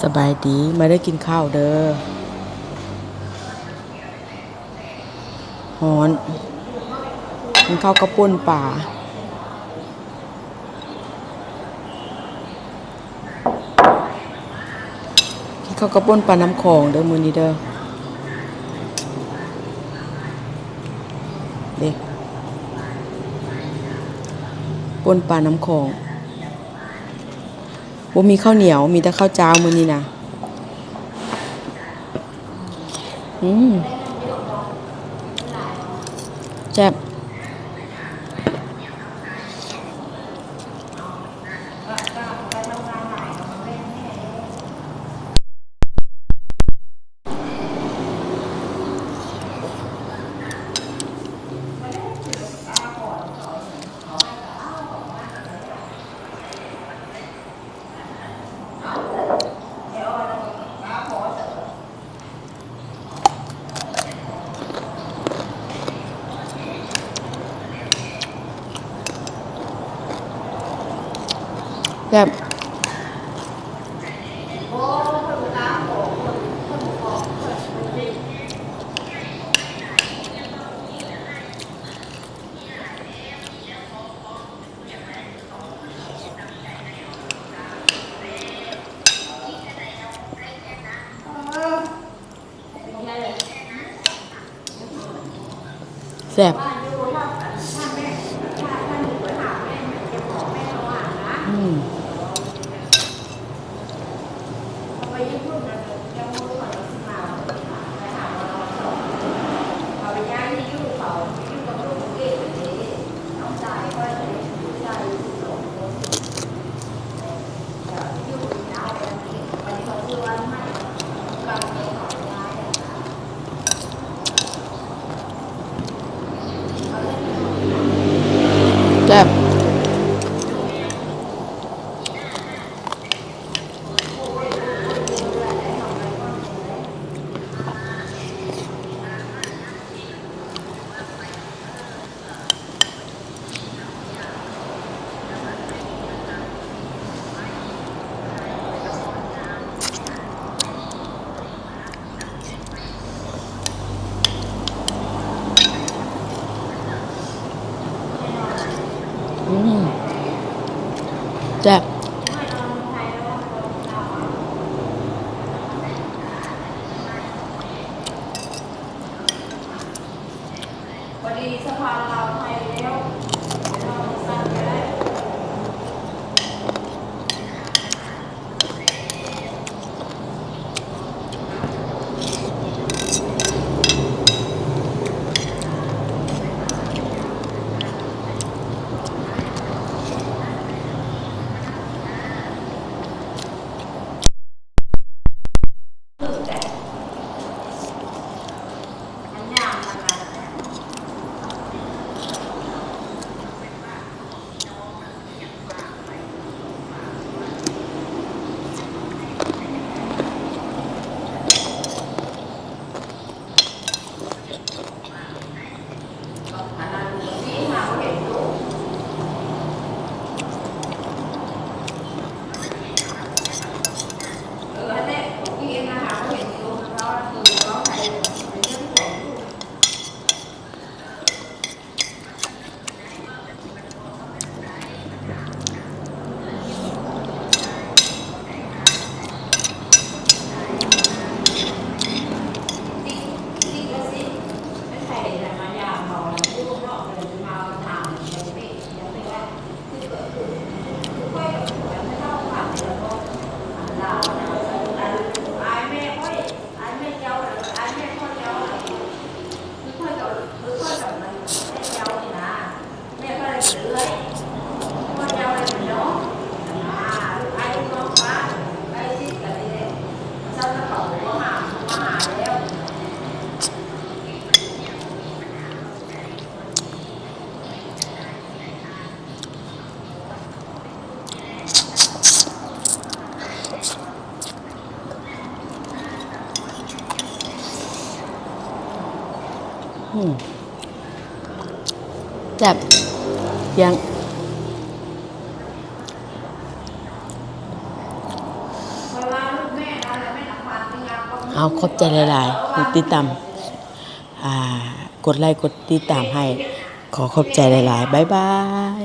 ສະບາຍດີ ມາເດີ ກິນເຂົ້າເດີ. ຮ້ອນ ກິນເຂົ້າກັບປົ່ນປາ. ກິນເຂົ້າກັບປົ່ນປານ້ຳຂອງເດີ ມື້ນີ້ເດີ. ເດ້ ປົ່ນປານ້ຳຂອງ. ບໍ່ມີເຂົ້າໜຽວ ມີແຕ່ເຂົ້າຈ້າວມື້ນີ້ນະ. ອືມ ແຊບ. ແຊບ. ແຊບ. ອືມ. ແຊບ. ອືມ ແຊບ. ພໍດີສະພານລາວໄທແລ້ວ ເປັນເວົ້າຈັ່ງຊັ້ນກໍໄດ້. ອືມ ແຊບ ທ່ຽງ. ຂ້ອຍວ່າລູກແມ່ ເອົາ ຂອບໃຈຫຼາຍໆ ທີ່ຕິດຕາມ ອ່າ ກົດໄລກົດຕິດຕາມໃຫ້ ຂໍຂອບໃຈຫຼາຍໆ ບາຍບາຍ.